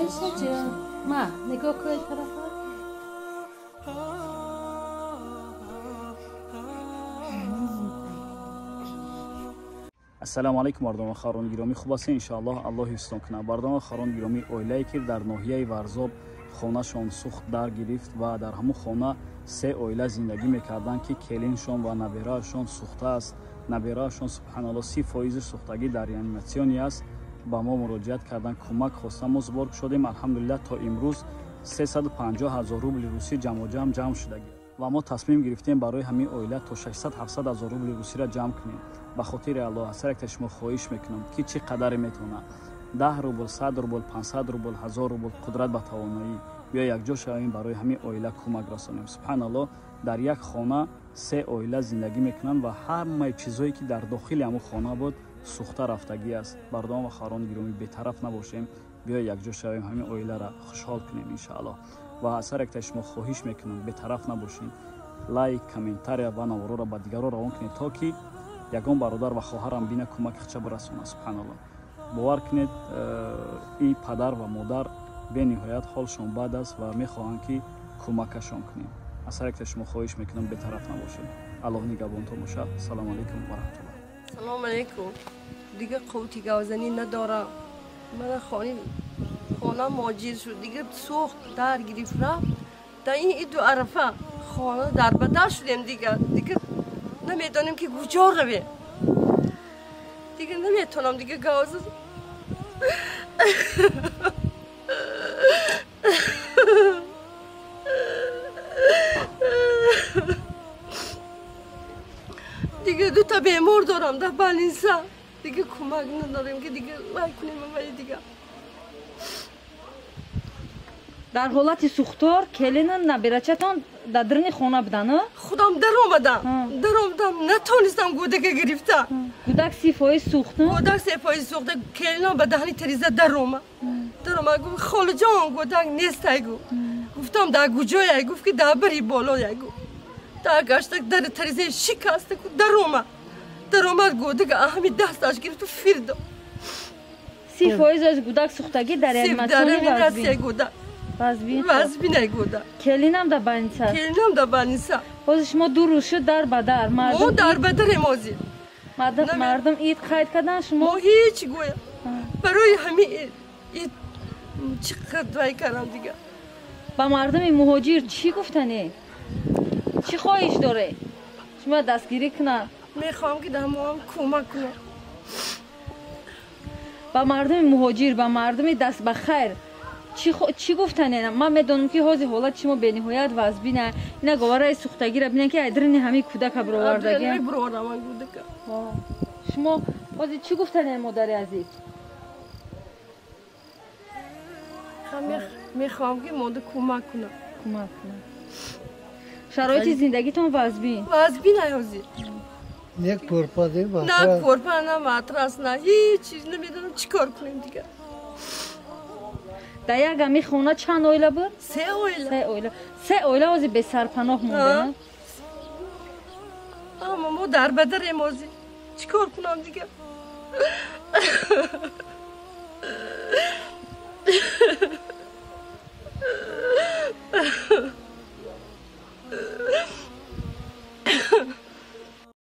Айша ҷон, ма нигоҳ кун тарафа. Ассалому алайкум мардум хоҳарон гиромӣ, хуб ҳастед? Иншоаллоҳ Аллоҳ ҳифзтон кунад. Мардум хоҳарон гиромӣ, оилае ки дар ноҳияи Варзоб хонашон сӯхт дар гирифт ва дар ҳамон хона се оила зиндагӣ мекарданд, ки келиншон ва набераашон сӯхтааст. Набераашон субҳаналлоҳ 30% сӯхтагӣ дар реаниматсионӣ аст. Ба мо муроҷиат карданд, кӯмак хостанд, мо сбор шудем. Алҳамдулиллаҳ то имрӯз 350 ҳазор рубли русӣ ҷамъоҷамъ ҷамъ шудагӣ ва мо тасмим гирифтем барои ҳамин оила то 600-700 ҳазор рубли русиро ҷамъ кунем. Ба хотири Аллоҳ аз ҳар яктаи шумо хоҳиш мекунам, ки чӣ қадаре метавонад, 10 рубл, 100 рубл, 500 рубл, 1000 рубл, қудрат ба тавоноӣ, биё якҷо шавем, барои ҳамин оила кӯмак расонем. Субҳаналлоҳ, дар як хона се оила зиндагӣ мекунанд ва ҳамаи чизҳое ки дар дохили ҳамон хона буд сӯхта рафтагӣ аст. Бардон ва хоҳарон гиромӣ, бетараф набошем, биё якҷо шавем, ҳамин оиларо хушҳол кунем иншааллоҳ. Ва аз ҳар яктаи шумо хоҳиш мекунам, бетараф набошед, лайк, комментария ва наворро ба дигарон равон кунед, то ки ягон бародар ва хоҳарам бина кӯмаки худша бирасонад. Субҳаналлоҳ, бовар кунед, ин падар ва модар бениҳоят ҳолшон бад аст ва мехоҳанд ки кӯмакашон кунем. Аз ҳар яктаи шумо хоҳиш мекунам, бетараф набошед. Аллоҳ нигаҳбонтон бошад. Салому алайкум ва раҳматуллоҳ. Салому алайкум. Дига қуввати гавзанӣ надорам. Мана хона моҷир шуд, дига сӯхт, дар гирифт рафт. Дар ин иду арафа хона дарбадар шудем, дига намедонем ки куҷо равем. Дига наметавонам, дига гавза. Дига дута бемор дорам дар больница. Дига кӯмак надорем ки дига вай кунем вай дига. Дар ҳолати сӯхтор келина наберачатон дар даруни хона буданд? Худам даромадам. Даромадам, натонистам гӯдака гирифта. Гӯдак 30% сӯхт? Гӯдак 30% сӯхта, келинам ба даҳни тариза даромад. Даромад, гуфт холаҷон гӯдак нестай гуфт. Гуфтам дар куҷояй? Гуфт ки дар бари болояй гуфт. Дар гашта дар таризаи шикаста даромад. Даромад гӯдака ҳами дасташ гирифту фир дод. 30% аз гӯдак сӯхтагӣ дар реаниматсиони гӯдак. Вазбин гӯдак. Келинам дар больница. Келинам дар больница. Ҳозир шумо ду рӯз шуд дар ба дар. Мо дар ба дарем ҳозир. Мардум ид қайд кардан шумо? Мо ҳеҷ гӯя. Барои ҳамин ид чӣ қадр вай кардам дига. Ба мардуми муҳоҷир чӣ гуфтанӣ? Чӣ хоҳиш доред? Шумо дастгирӣ кунанд? Мехоҳам ки дар моам кӯмак кунанд. Ба мардуми муҳоҷир, ба мардуми даст ба хайр чӣ гуфтанед? Ман медонам ки ҳозир ҳолати шумо бениҳоят вазбина. Ина говараи сӯхтагиро бинед ки айдрини ҳамин кӯдака бировардаги. Шумо ҳозир чӣ гуфтанед, модари азиз? Мехоҳам ки мода кӯмак кунад. Кӯмак кунад. Шароити зиндагитон вазбин? Вазбин ҳозир. Не кӯрпа, на кӯрпа, на матрас, на ҳеҷ чиз. Намедонам чӣ кор кунем дигар. Дар як ҳамин хона чанд оила буд? Се оила. Се оила. Се оила ҳозир бесарпаноҳ монда. Аммо мо дар ба дарем ҳозир. Чӣ кор кунам дигар?